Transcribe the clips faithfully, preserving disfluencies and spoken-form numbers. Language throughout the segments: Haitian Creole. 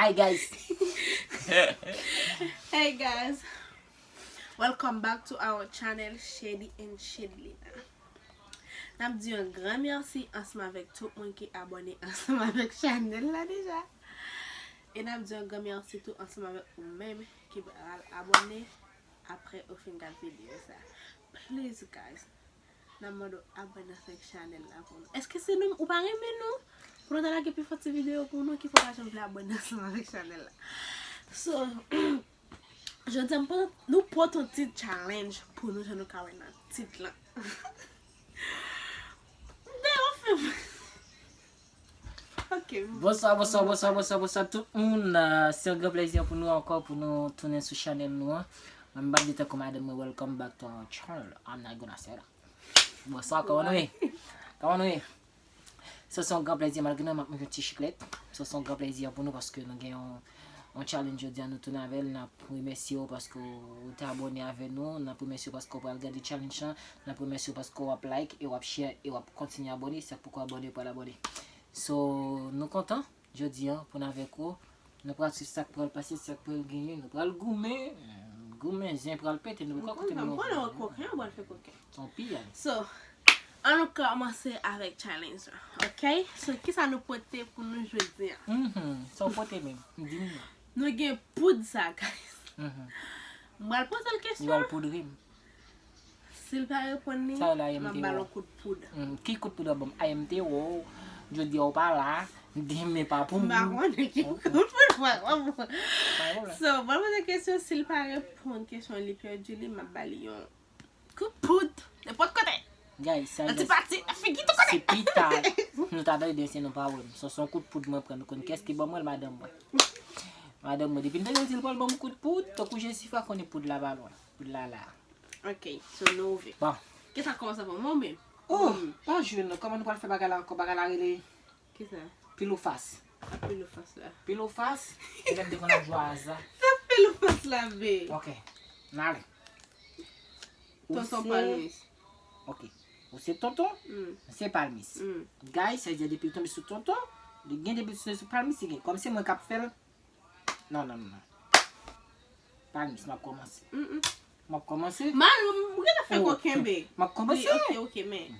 Hi guys. Hey guys, welcome back to our channel, Shady and Shadlina. N ap di yon gran mèsi ansanm avèk tout moun ki abòne ansanm avèk chanèl la deja. E n ap di yon gran mèsi tou ansanm avèk ou menm ki pral abòne apre ou fin gad videyo sa. Please guys, n ap mande w abòne avèk chanèl la pou nou. Èske se nou ou pa renmen nou? Pou nou ta lage pi fò ti videyo pou nou, ki fè w pa janm vle abòne ansanm avèk chanèl la. So, jodi a m pran, nou pote yon ti challenge pou nou, jan nou ka wè nan tit lan. Dayè, w ap fè m. Ok. Bonswa, bonswa, bonswa, bonswa, bonswa tout moun. Euh, se yon gran plèzi pou nou ankò pou nou tounen sou chanèl nou an. Mwen, m p ap di tankou madanm mwen, welcome back to our channel. I'm not gonna say that. Bonswa, kòman nou ye? Kòman nou ye? So, se yon gran plèzi, malgre nou, m ap manje yon ti chiklèt. So, se yon gran plèzi pou nou paske nou gen yon, yon challenge jodi a, nou tounen avè l. N ap remèsye w paske w te abòne avè nou. N ap remèsye w paske w pral gade challenge lan. N ap remèsye w paske w ap like e w ap share e w ap kontinye abòne. Sa k poko abòne, pral abòne. So, nou kontan jodi a pou n avèk ou. Nou pral swiv sa k pral pase, sa k pral genyen. Nou pral goumen. Goumen, zen pral pete. Nou poko konnen koken, nou pral fè koken. Tanpri, ale. So, an nou kòmanse avèk challenge lan. Ok? So, kisa nou pote pou nou jodi a? Mhm. Sa w pote menm? Di m non. Nou gen poud sa, guys. Mhm. M pral poze l kesyon. Li pral poudre m. Si l pa reponn li, m ap ba l yon kout poud. Hmm, ki kout poud w ap ban m? I M T O, jodi a w pa la, demen pa pou m. M pa konnen ki kout poud w ap ban m. So, ban m poze kesyon, si l pa reponn kesyon, li pèdi li, m ap ba li yon kout poud. Nenpòt kote. Guys, sa nan ti pati, nan figi, tout kote. Se pita nou ta tande si nou pa wè m. So, se yon kout poud mwen pran, nou konn kiyès ki ban mwen l? Madanm mwen. Madanm mwen, depi m tande l di l pral ban m kout poud, tankou Jesifa konnen poud la pa lwen. Poud la la. Ok, so nou ouvè. Bon. Kisa k kòmanse avè w? Mwen menm. Oh, pa jwe non. Kòman nou pral fè bagay la ankò? Bagay la rele kisa? Pil ou fas. A, pil ou fas la. Pil ou fas. E lè m te konn ap jwe a aza. Sa pil ou fas la, be. Ok. N ale. Tonton Palmis. Ok. Ou se tonton? Hmm. Se Palmis. Hmm. Guys, sa vle di depi l tonbe sou tonton, li gen, depi l tonbe sou Palmis, li gen. Kòm se mwen k ap fè l, non, non, non, non. Palmis, m ap kòmanse. Mm, mm. M ap kòmanse. Mal, m gentan fè koken, be. M ap kòmanse. Wi, ok, ok, men.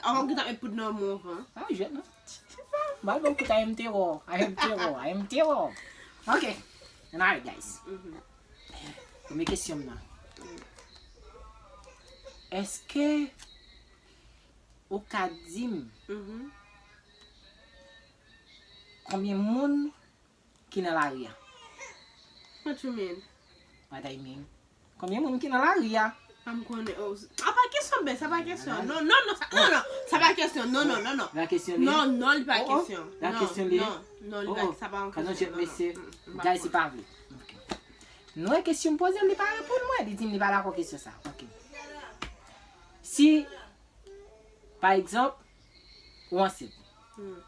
Avan m gentan met poud nan men w anvan. A, jwèt non. Mal ban m kout I M T O, I M T O, I M T O. Ok. Alright, guys. Mhm. Premye kesyon m nan. Mm. Èske ou ka di m, mhm, konbyen moun ki nan lari a? What you mean? What I mean? Konbyen moun ki nan lari a? Pa m konnen. Oh, a pa kesyon, be, sa pa kesyon. Non, non, non, sa, non, non, sa pa kesyon. Non, non, non, non. La kesyon li? Non, non, li pa kesyon. La kesyon li? Non, non, li pa, sa pa yon kesyon. Mesye, guys, li pa vle. Ok. Nou wè kesyon m poze l, li pa reponn mwen, li di m li pa dakò kesyon sa. Ok. Si, pa egzanp, ou ansent. Hmm.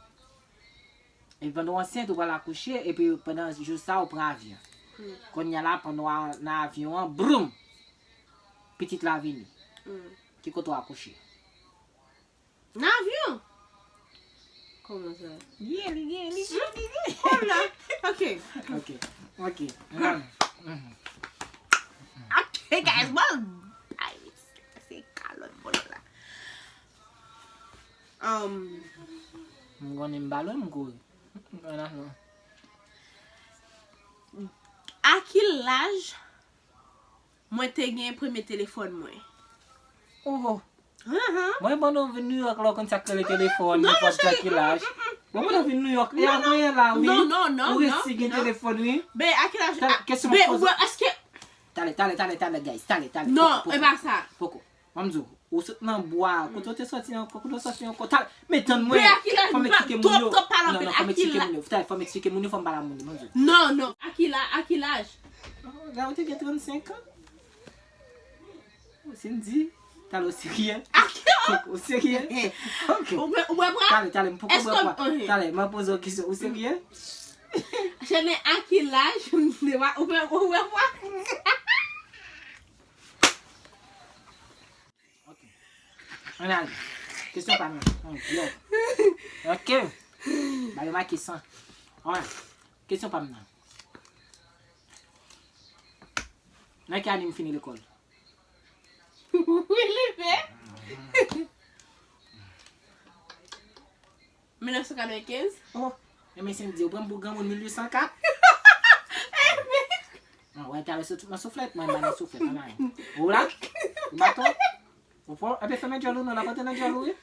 Epi pandan w ansent, ou pral akouche, epi pandan jou sa, ou pran avyon. Hmm. Kounye a la, pandan w a-, nan avyon an, broum! Pitit la vini. Hmm. Ki kote w akouche? Nan avyon? Kòman sa? Li ye, li ye, li ye, li ye. Kòm la. Ok. Ok. Ok. Ok, guys, bon. Ay, se kalòt bolo la. Um, m konnen m pa lwen, m kouri. Voilà, non. A ki laj mwen te gen premye telefòn mwen? Oh, oh. Ahan. Mwen, pandan w vin New York la, w konn sa k rele telefòn, nenpòt ki laj. Bon, pandan w vin New York, e avan yè la, wi. Non, non, non, ou resi gen telefòn, wi. Ben, a ki laj? Kesyon m ap poze. Èske Tale, tale, tale, tale, guys, tale, tale. Non, e pa sa. Poko, poko. Ban m di w, ou sot nan bwa, kote w te sòti ankò, kote w sòti ankò, tale, men tann mwen. Fò m eksplike moun yo. Non, non, fò m eksplike moun yo. Tale, fò m eksplike moun yo, fò m pale a moun yo, ban m di w. Non, non, a ki la, a ki laj? Oh, la, ou te gen trannsenk an. Cindy, tale, ou serye? A ki laj? Ou serye? Ok. Ou wè, ou wè bra? Tale, tale, m poko wè bra. Tale, m ap poze w kesyon, ou serye? Chene a ki laj, ou wè, ou wè bra? Ok. Ann ale. Kesyon pa mwen. Ann, yo. Ok. Ba yo make san. Alright. Kesyon pa m nan. Nan ki ane m fini lekòl? Wi, li fè. Mil nèf san katrevenkenz. Oh, e men Cindy, ou pran m pou granmoun mil uit san kat? Ah, wè, talè sou tout nan souflèt, mwen pa nan souflèt, ann ale. Ou la? Ou baton? Ou pran, epi fèmen djòl ou non, l ap antre nan djòl ou, wi.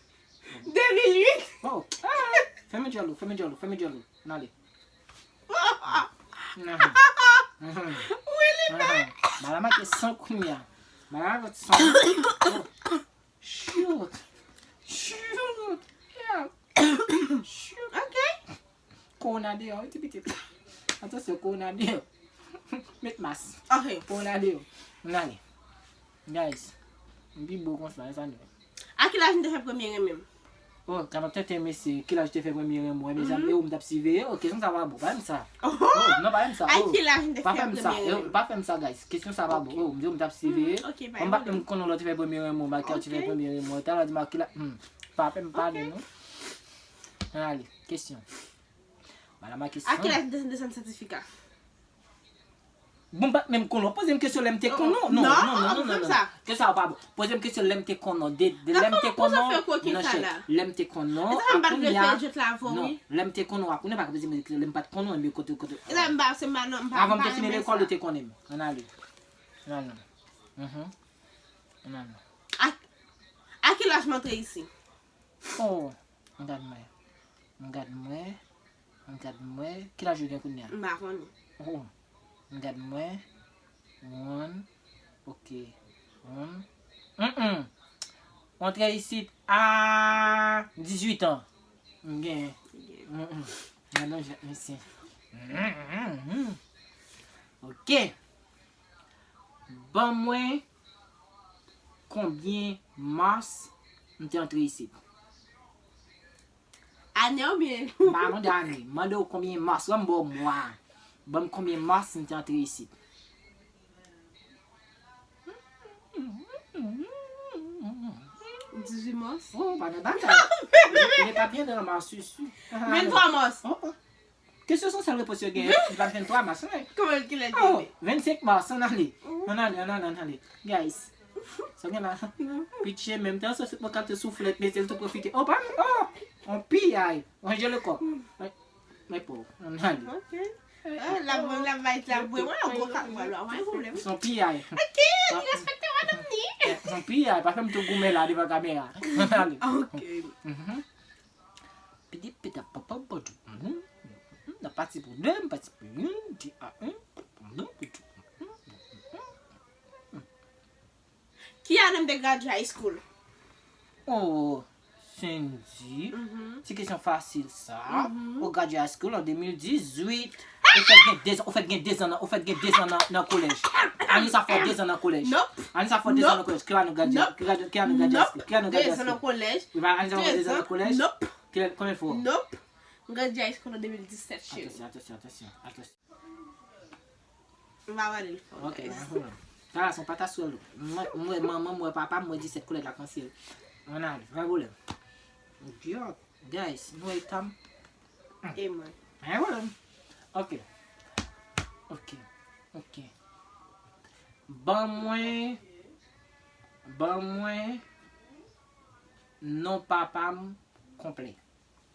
De mil uit. Oh, ah, fèmen djòl ou, fèmen djòl ou, fèmen djòl ou. Ann ale. Mhm. Mhm. Wi, li fè. Mhm. Bagay la make san kounye a. Bagay la make san. Oh. Shoot. Shoot. Yeah. Shoot. Ok. Kowona deyò, wi, ti pitit. Atansyon, kowona deyò. Met mas. Ok. Kowona deyò. Ann ale. Guys, m pi bo konsa, e sa nou. A ki laj m te fè premye renmen m? Oh, kanmenm tenten mesye, ki laj ou te fè premye renmen w, mezanmi, e ou m t ap siveye, oh, kesyon sa pa bon, pa fè m sa. Oh, non, pa fè m sa, oh. A ki laj m te fè premye renmen m? Pa fè m sa, guys, kesyon sa pa bon, oh, m di ou m t ap siveye. Ok, pa gen pwoblèm. M pa menm konnen lè w te fè premye renmen w, m pa ki lè w te fè premye renmen w, talè w di m a ki laj, hmm, pa fè m pale non. Ann ale, kesyon. Bagay la make san. A ki laj m te desann sètifika? Bon, m pa t menm konnen. Poze m kesyon lè m te konnen. Non, non, non, non, non, non. Ke sa pa bon. Poze m kesyon lè m te konnen. De, de lè m te konnen. Nan chè. Lè m te konnen. A kounye a. Non, lè m te konnen. A kounye a pa poze m kesyon lè m pa t konnen. Men kote, kote. Avan m te fini lekòl, ou te konnen m. Ann ale. Ann ale. Mhm. Ann ale. A, a ki laj m antre isi? Oh, gad mwen. Gad mwen. Gad mwen. Ki laj ou gen kounye a? M pa konnen. Oh, gad mwen. One. Ok. One. Mm-mm. Ou antre isit a dizuit an. M gen. M gen. Mm-mm. Gad yon jèt mesye. Mm-mm. Ok. Ban mwen konbyen mas m te antre isit. Ane oubyen? M pa mande ane. M mande w konbyen mas. Wè m ba w mwa. Ban m konbyen mas m te antre isit. Dizuit mas. Oh, pa nan batay. Li pa byen nan mas, si, si. Venntwa mas. Oh, oh. Kesyon san sèl repons yo genyen, li pa t venntwa mas, non. Kòman ki lè li te? Oh, vennsenk mas, ann ale. Ann ale, ann ale, ann ale. Guys, sa gen la? Pitye, menm tan sa, se mwen k ap te souflèt, mesye, l tou pwofite. Oh, pa, oh, on piyay. On je le kòk. Mwen, mwen pòv. Ann ale. Ok. Ah, la, la, la, la, bwè, mwen, on gwo kat, mwen, la, pa gen pwoblèm. Se on piyay. Ok, li respekte madanm li. Se on piyay, pa fè m tou goumen la devan kamera. Ann ale. Ok. Mhm. Pidi pita papa bòdou. Mhm. Mhm. N ap pati pou de, m pati pou youn, di a youn. Ki ane m te gradye high school? Oh, Cindy. Mhm. Ti kesyon fasil sa. Mhm. Ou gradye high school an de mil dizuit. Ou fèk gen dezan, ou fèk gen dezan nan, ou fèk gen dezan nan, nan kolèj. Ane sa fè dezan nan kolèj. Nope. Ane sa fè dezan nan kolèj. Ki ane ou gradye? Nope. Ki ane, ki ane ou gradye high school? Ki ane ou gradye high school? Dezan nan kolèj. Ou pa ane sa fè dezan nan kolèj? Nope. Ki, konbyen fwa? Nope. M gradye high school an de mil disèt, cheri. Atansyon, atansyon, atansyon, atansyon. M pa pale l fò, guys. Ok, pa gen pwoblèm. Sa la se yon pataswèl. Mwen, mwen, manman m, mwen, papa m, mwen, disèt koulè lakansyèl. Ann ale, pa gen pwoblèm. Idiot. Guys, nou eta m. E mwen. Pa gen pwoblèm. Ok. Ok. Ok. Ban mwen, ban mwen non papa m konplè.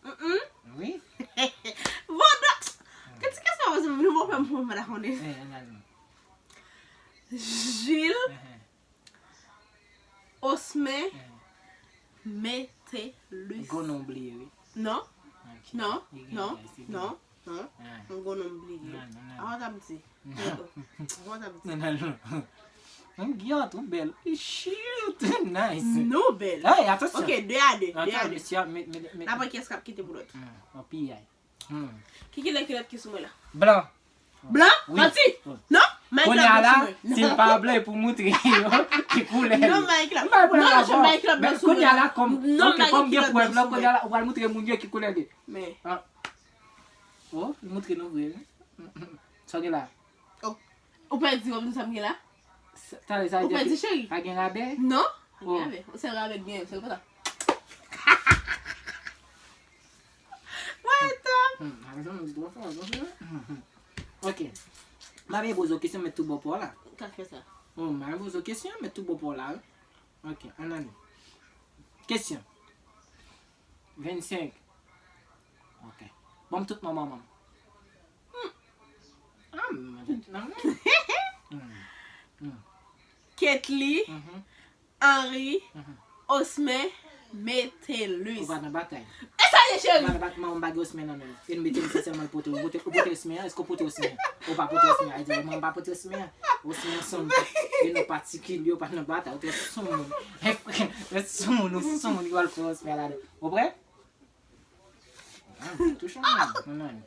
Mm-mm. Wi. Bon, non. Kèt ti kesyon sa poze m, nou bon fè m pou mwen pa konnen. Eh, ann ale. Jules. Eh, eh. Osmen. Eh. Metellus. Gwo non w bliye, wi. Non. Ok. Non, non, non, non. Ah. M gwo non m bliye. Non, non, non. Avan w t ap di. Avan w t ap di. Non, non, non. Yon giyòt, ou bèl. Shoot, nice. Nou bèl. Hey, atansyon. Ok, de a de, de a de. Atansyon, mesye, me, me, me. N ap wè kiyès k ap kite pou lòt. Hmm, on piyay. Hmm. Ki kilè kilòt ki sou mwen la? Blan. Blan? Wi. Manti? Non, m pa gen kilòt blan sou mwen. Kounye a la, si l pa blan, e pou moutre yo ki koulè li. Non, m pa gen kilòt. M pa gen kilòt blan sou mwen. Kounye a la, kòm, ok, kòm gen prèv la, kounye a la, ou pral moutre moun yo ki koulè li. Men. Ah. Oh, li moutre nou vre, wi. Sa w gen la? Oh. Ou pèdi wòb nou sa m gen la? Talè sa vle di ou pèdi, cheri? Pa gen rabè? Non. Pa gen rabè. Ou sèl rabè k gen, sèl konsa. Wè, Tom. Hmm, a, sa moun di twò fò, sa, hmm, hmm. Ok. M ap poze w kesyon, met tou bò pa w la. Ou ka fè sa. Oh, m ap poze w kesyon, met tou bò pa w la, wi. Ok, ann ale. Kesyon. Vennsenk. Ok. Ban m tout non manman m. Hmm. Ah, m, non, non. Hmm. Hmm. Ketly, mhm. Henry, mhm. Osmen, Metellus. Ou pa nan batay. E sa ye, cheri? Ou pa nan bat-, manman m pa gen Osmen nan men l. E Metellus se sèlman l pote. Ou pote, ou pote Osmen an? Èske ou pote Osmen an? Ou pa pote Osmen an? A di, manman m pa pote Osmen an. Osmen an se yon, yon non patikilye, ou pa nan batay. Ou te sou moun. Ou sou moun, ou sou moun ki pral fè Osmen an ladan. Ou prè? Ah, touche mwen. Non, non.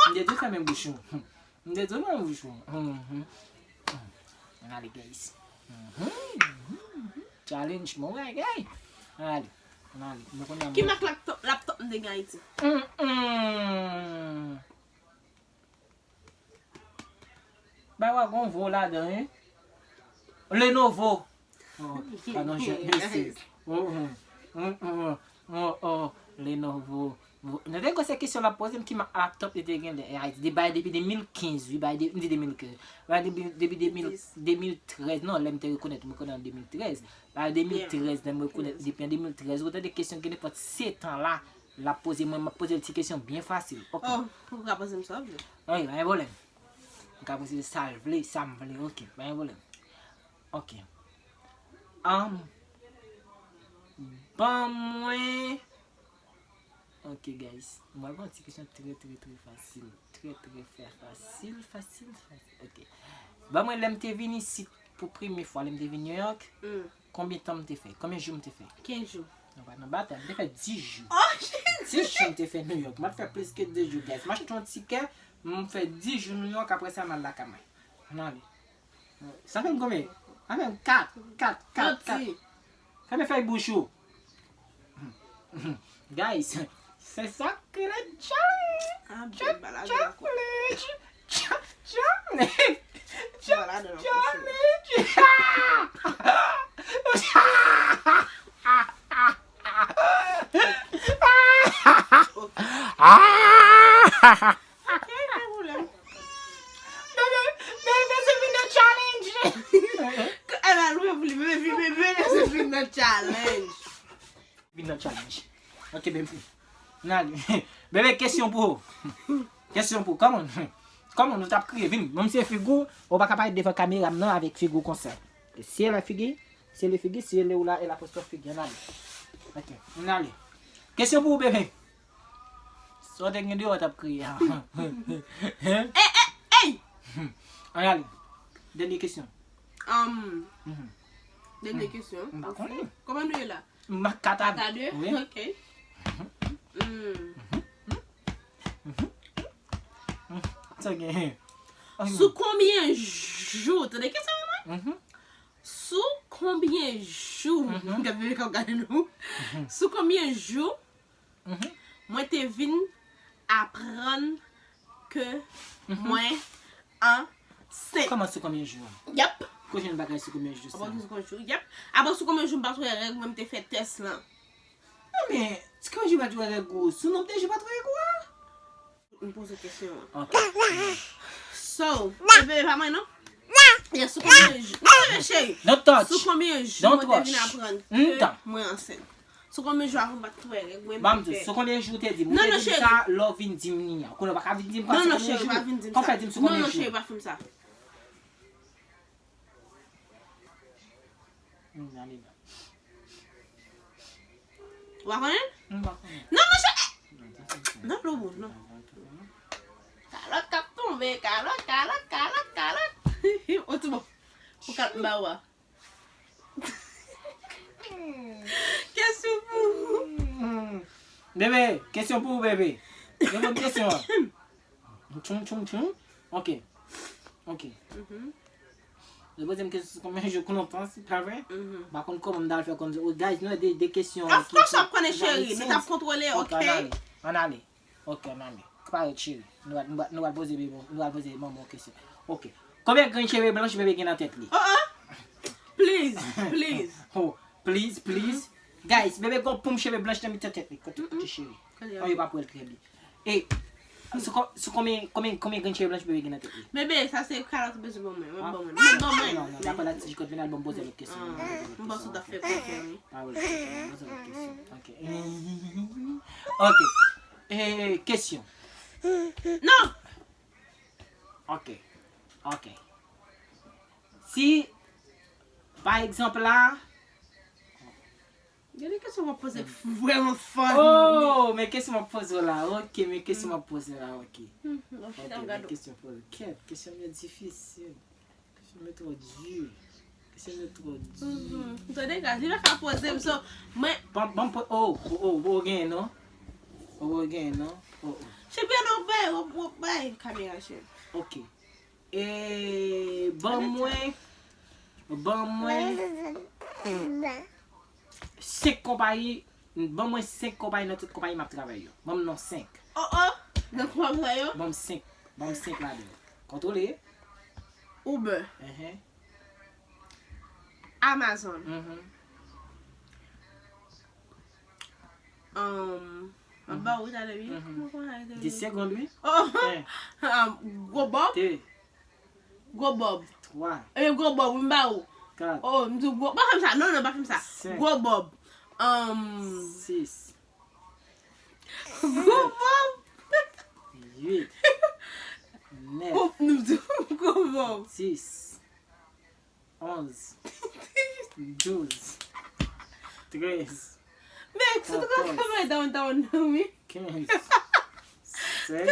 M te di w fèmen bouch ou. M te di w fèmen bouch ou. Mhm. Ann ale, guys. Mhm, mhm, mhm. Challenge, mon bagay. Ann ale. Ann ale. Mwen konnen. Ki mak laptop, laptop m te gen Ayiti? Mm, mm. Bay wa gon vo ladan, wi. Lenovo. Oh, padon, je, mèsi. Oh, oh, oh, oh, oh, oh, Lenovo. Vo-, nou te gwo se kesyon l ap poze m ki ma-, laptop li te gen lè, eh, Ayiti, de, bay depi de mil kenz, wi, bay de, m di de mil kenz. Bay depi, depi de mil, de mil trèz, non, lè m te rekonèt, m rekonèt an de mil trèz. Bay de mil trèz, lè m rekonèt, depi an de mil trèz, ou tande kesyon gen nenpòt sèt an la, l ap poze mwen, m ap poze l ti kesyon byen fasil. Ok. Oh, ou ka poze m sa w vle. Wi, pa gen pwoblèm. M ka poze l sa l vle, sa m vle. Ok, pa gen pwoblèm. Ok. Um, ban mwen. Ok, guys. Mwen pran ti kesyon trè, trè, trè fasil. Trè, trè, trè fasil, fasil, fasil. Ok. Ban mwen lè m te vin isit pou premye fwa, lè m te vin New York. Mm. Konbyen tan m te fè? Konbyen jou m te fè? Kenz jou. Nou pa nan batay, m te fè dis jou. Oh, shit! Dis jou m te fè New York. M ap fè plis ke de jou, guys. M achte yon tikè, m fè dis jou New York, apre sa, m al lakay mwen. Ann ale. Sa fè m konbyen? Sa fè m kat, kat, kat, kat. Manti. Fèmen fèy bouch ou. Guys, se sa k rele challenge. Ah, byen, balade la, kwa. Challenge. Cha-, challenge. Cha-, balade la, kwa, challenge. Ok. Ah! Ok, pa pwoblèm. Bebe, bebe, se vin nan challenge. K-, al al ouvè pou li, bebe, bebe, bebe, se vin nan challenge. Vin nan challenge. Ok, bebe. N ale. Bebe, kesyon pou ou. Kesyon pou ou. Kòman, kòman nou t ap kriye? Vin, menm si e figi w, ou pa ka parèt devan kamera m nan avèk figi w konsa. Si e la figi, si e le figi, si e le ou la, e lapostwòf figi. Ann ale. Ok, ann ale. Kesyon pou ou, bebe. Sa w te gen deyò w t ap kriye a. Ey, ey, ey! Ann ale. Dènye kesyon. Um, mhm. Dènye kesyon. M pa konnen. Kòman nou ye la? M pa kat a de. Kat a de? Wi. Ok. Mm. Sa gen. Sou konbyen jou? Tande kesyon an, non? Mhm. Sou konbyen jou? Mhm. Gade, gade, gade nou. Mhm. Sou konbyen jou Mhm. Mwen te vin aprann ke mhm. Mwen ansent. Kòman sou konbyen jou? Yep. Kote jwenn bagay sou konbyen jou sa? Apre sou konbyen jou? Yep. Apre sou konbyen jou m pa t wè règ mwen, m te fè tès lan. Non, men, sou konbyen jou m pa t wè règ ou? Sou nonb de jou m pa t wè règ ou a? M poze kesyon an. Ok. So, e bebe pa mwen non? Yes, sou konbyen jou? Non, non, cheri. Don't touch. Sou konbyen jou mwen te vin aprann ke mwen ansent? Sou konbyen jou avan m pa t wè règ mwen? Ban m di w, sou konbyen jou w te di m? Ou te di m sa lè w vin di m li a. Kounye a w pa ka vin di m sa sou konbyen jou. Kòman w fè di m sou konbyen jou? Non, non, cheri, pa fè m sa. Hmm, ale la. Ou pa konnen? M pa konnen. Non, monchè! Non, non, non. Kalòt k ap tonbe, kalòt, kalòt, kalòt, kalòt. Ou ti bon. Ou ka ba ou a. Kesyon pou ou. Hmm. Bebe, kesyon pou ou, bebe. Reponn kesyon an. Tchoum, tchoum, tchoum. Ok. Ok. Mhm. Yo poze m kesyon sou konbyen jou k lontan, se pa vre? Mhm. M pa konn kòman m ta al fè konn. Oh, guys, nou de, de kesyon. Of course, w ap konnen, cheri. Nou t ap kontwole, ok? Ann ale. Ann ale. Ok, ann ale. Parèt, cheri. Nou pral, nou pral, nou pral poze bebe, nou pral poze manman yon kesyon. Ok. Konbyen grenn cheve blanch bebe gen nan tèt li? Oh, oh. Please, please. Oh, please, please. Guys, bebe gon poum cheve blanch nan mitan tèt li. Kote, kote cheri? Oh, yo pa pou el trè byen. E, sou, kon- sou konbyen, konbyen, konbyen grenn cheve blanch bebe gen nan tèt li? Bebe, sa se kalòt ou bezwen ban mwen. Mwen ban mwen. Mwen ban mwen. Non, non, daprè la ti jikòt vin al ban m poze lòt kesyon. Ah, m panse w t ap fè konfyans. Pa vre, ban m poze lòt kesyon. Ok. Ok. E, kesyon. Non! Ok. Ok. Si, pa egzanp la, Gen de kesyon w ap poze k vrèman funny. Oh, men kesyon m ap poze w la. Ok, men kesyon m ap poze w la, ok. Hmm, m ap chita m gade w. Kesyon poze. Kèt, kesyon m yo difisil. Kesyon m yo twò di. Kesyon m yo twò di. Antouka, li pa ka poze m, so, mwen. Ban m, ban m po-, oh, oh, oh, oh, gen non. Oh, oh, gen non. Oh, oh. Chè, byen, w ap bay, w ap, w ap bay kamera, chè. Ok. E, ban mwen, ban mwen senk konpayi, ban mwen senk konpayi nan tout konpayi m ap travay yo. Ban m non senk. Oh, oh, nan konpayi w ap travay yo? Ban m senk, ban m senk ladan yo. Kontwole. Uber. Mhm. Amazon. Mhm. Um, m ap ba ou talè, wi. Mhm. Kòman, kòman sa rele? De segond, wi. Oh, um, Gwo Bòb. Te. Gwo Bòb. Twa. Ebyen, Gwo Bòb, wi, m ba ou. Kat. Oh, m di w Gwo, pa fè m sa. Non, non, pa fè m sa. Senk. Gwo Bòb. Um, sis. Gwo Bòb. Uit. Nèf. Oh, m di w Gwo Bòb. Dis. Onz. Douz. Trèz. Men, sou tout konpayi downtown nan, wi. Kenz. Sèz.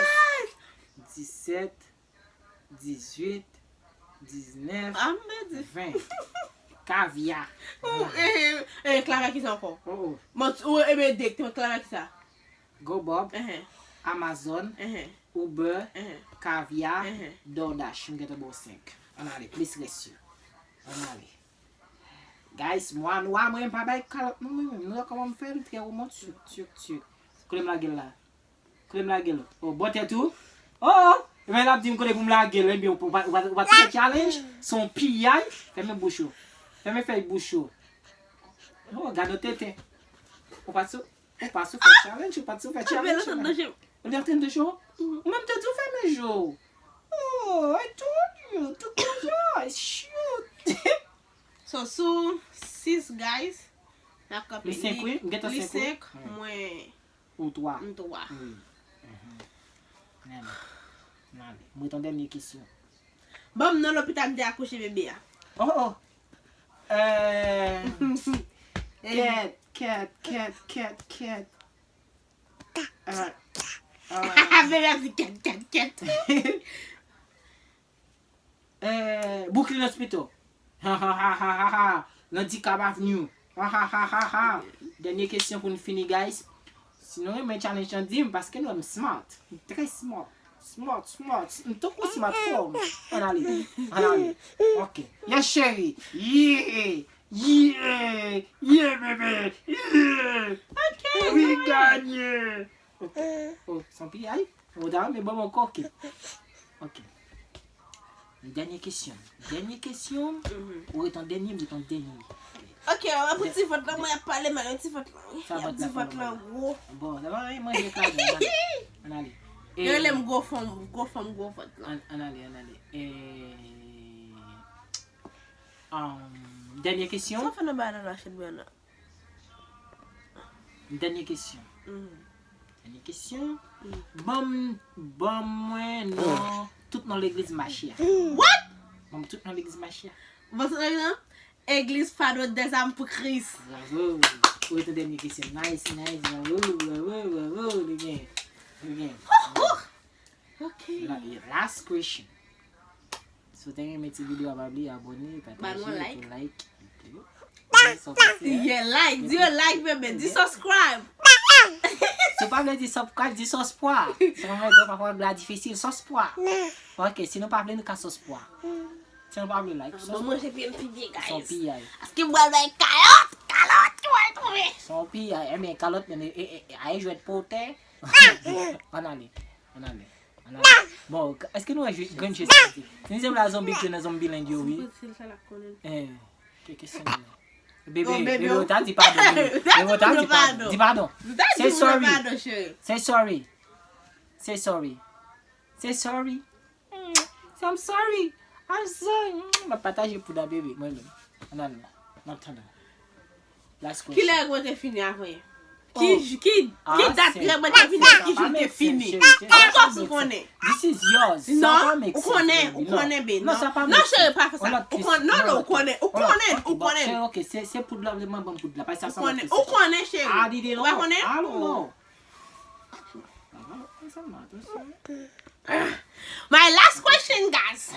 Disèt. Dizuit. Diznèf. Ven. Kavya. Ou, e, e, e, klavya kisa ankò? Oh, oh. Mwen, ou, e, men, dek, te mwen klavya kisa? Gwo Bòb, Amazon, Uber, Kavya, DoorDash. M gentan ba w senk. Ann ale, plis rès yo. Ann ale. Guys, mwa nwa, mwen m pa bay kalòt non, mwen menm. Nou wè kòman m fè, m trè womantik. Tchik, tchik, tchik. Kote m lage l la? Kote m lage l? Oh, bò tèt ou? Oh, oh! Ebyen, l ap di m kote pou m lage l. Ebyen, ou pa, ou pa, ou pa t fè challenge? Se yon piyay? Fèmen bouch ou. Fèmen fèy bouch ou. Oh, gade yon tenten. Ou pa t sou Ou pa sou fè challenge, ou pa t sou fè challenge. Apre l antre nan je m. Ou li antre nan je w? Ou menm te di w fèmen je w. Oh, I told you to close your eyes. Shoot. So, sou sis, guys, n ap kanpe. Li senk, wi. M gentan senk, wi. Li senk, mwen. Ou twa. M twa. Wi. Mhm. Nan, nan, mwen ton dènye kesyon. Ban m non lopital m te akouche bebe a. Oh, oh. Euh, kèt, kèt, kèt, kèt, kèt. Euh, euh. Bebe ap di kèt, kèt, kèt. Euh, Brooklyn Hospital. Ha, ha, ha, ha, ha, ha. Landicap Avenue. Ha, ha, ha, ha, ha. Dènye kesyon pou n fini, guys. Si nou renmen challenge lan, di m, paske nou wè m smart. M trè smart. Smart, smart. M tankou smartphone. Ann ale. Ann ale. Ok. Yes, cheri. Yeah. Yeah. Yeah, bebe. Yeah. Ok. Wi, ganye. Ok. Oh, se yon piyay? Ou ta renmen ban m ankò, ok. Ok. Dènye kesyon. Dènye kesyon. Ou ret an dènye, m ret an dènye. Ok, wè pou ti vant lan, mwen ap pale mal, ti vant lan, wi. Sa vant la, ti vant lan gwo. Bon, sa va, manje kado, ann ale. Ann ale. Yo rele m gwo fanm, gwo fanm, gwo vant lan. Ann ale, ann ale. E, um, dènye kesyon. Sa fè nan bagay nan lachèt bè nan. Dènye kesyon. Dènye kesyon. Ban m, ban mwen non, tout non legliz mache a. What? Ban m tout non legliz mache a. Ban tout non legliz? Egliz Fado dèzam pou Kris. Bravo. Ou ret nan dènye kesyon. Nice, nice. Bravo, bravo, bravo. Li gen. Li gen. Ok. Last question. Si w te renmen ti videyo a, pa bliye abòne, pataje, like. Yeah, like, di yo like, bebe, di subscribe. Si w pa vle di subscribe, di sòspwa. Se yon rezo pafwa la difisil, sòspwa. Ok, si nou pa vle, nou ka sòspwa. Si nou pa vle like, sòspwa. Bon, mwen se pye m pi byen, guys. Son piyay. Paske m pral bay kalòt, kalòt ki pral tonbe. Son piyay, enben kalòt, men, e, e, e, ay jwèt pote. Ann ale, ann ale. Bon, èske nou wè grenn je sa di? Se nizèm la zonbi ki nan zonbi lang yo, wi. Eh, ke kesyon nan? Bebe, bebe, ou ta di padon, bebe. Bebe, ou ta di padon. Di padon. Say sorry. Say sorry. Say sorry. Say sorry. Mm, say I'm sorry. I'm sorry. Mm, m ap pataje poud la, bebe. Mwen menm. Ann al non. N ap tann. Last question. Kilè mwen te fini avè? Ki, ki, ki dat mwen te fini? Ki jou te fini? Of course ou konnen. This is yours. Non, ou konnen, ou konnen, be. Non, non, cheri, pa fè sa. Ou konnen, non, non, ou konnen, ou konnen, ou konnen. Ok, se, se poud la, vle mwen ban poud la. Ou konnen, ou konnen, cheri. Ou pa konnen? I don't know. My last question, guys.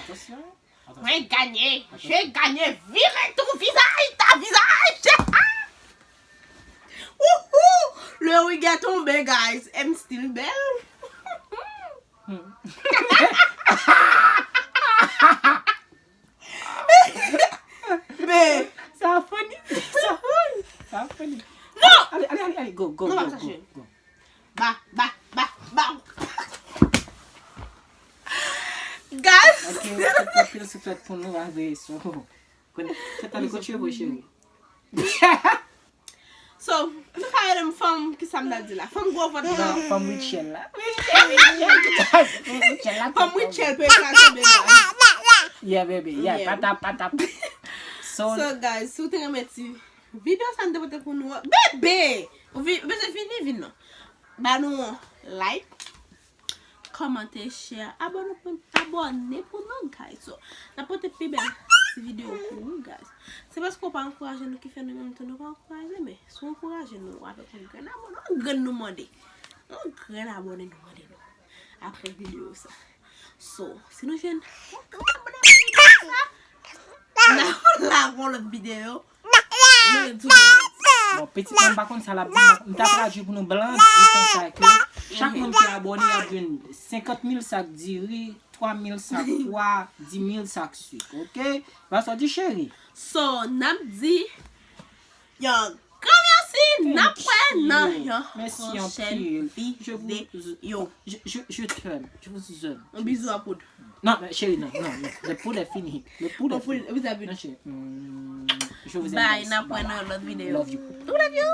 Mwen ganye. Je gagne. Vire tou vizaj, ta vizaj. Wouhou! Le wig a tonbe, guys. I'm still belle. Men. Sa funny. Sa funny. Sa funny. Non! Ale, ale, ale, ale. Go, go, go, go, go. Ba, ba, ba, ba. Guys! Ok, anpil souflèt pou nou, anpil souflèt pou nou. Fè tande kot cheve, cheri. So, nou ka rele m fanm, ki sa m ta di la? Fanm gwo vant la. Non, fanm Rachel la. Rachel, Rachel. Fanm Rachel, pe eklate, guys. Yeah, baby, yeah, patap, patap. So, guys, si w te renmen ti videyo sa m te pote pou nou an, bebe! Ou vi-, ou bezwen vini, vin non. Ba nou yon like, kòmante, share, abòne pou, abòne pou nou, guys. So, n ap pote pi bèl ti videyo pou ou, guys. Se paske w pa ankouraje nou ki fè nou menm tou, nou pa ankouraje, men si w ankouraje nou avèk yon grenn abòne, yon grenn nou mande. Yon grenn abòne nou mande nou. Apre videyo sa. So, si nou jwenn yon grenn abòne apre videyo sa, n a, n a gon lòt videyo. Bon, pitit mwen, m pa konn sa l ap di, m ta tradui pou nou blan, di konsa ke chak moun ki abòne, y ap jwenn senkant mil sak diri, twa mil sak pwa, dis mil sak sik, ok? Ba sa w di, cheri. So, n ap di, yon gran mèsi, n ap wè nan yon pwochèn videyo. Je, je, je t'aime. Je vous aime. Yon bizou a poud. Non, men cheri, non, non, non. Le poud est fini. Le poud est fini. Non, cheri. Mm, je vous aime. Bye, n ap wè nan lòt videyo. Love you. Love you.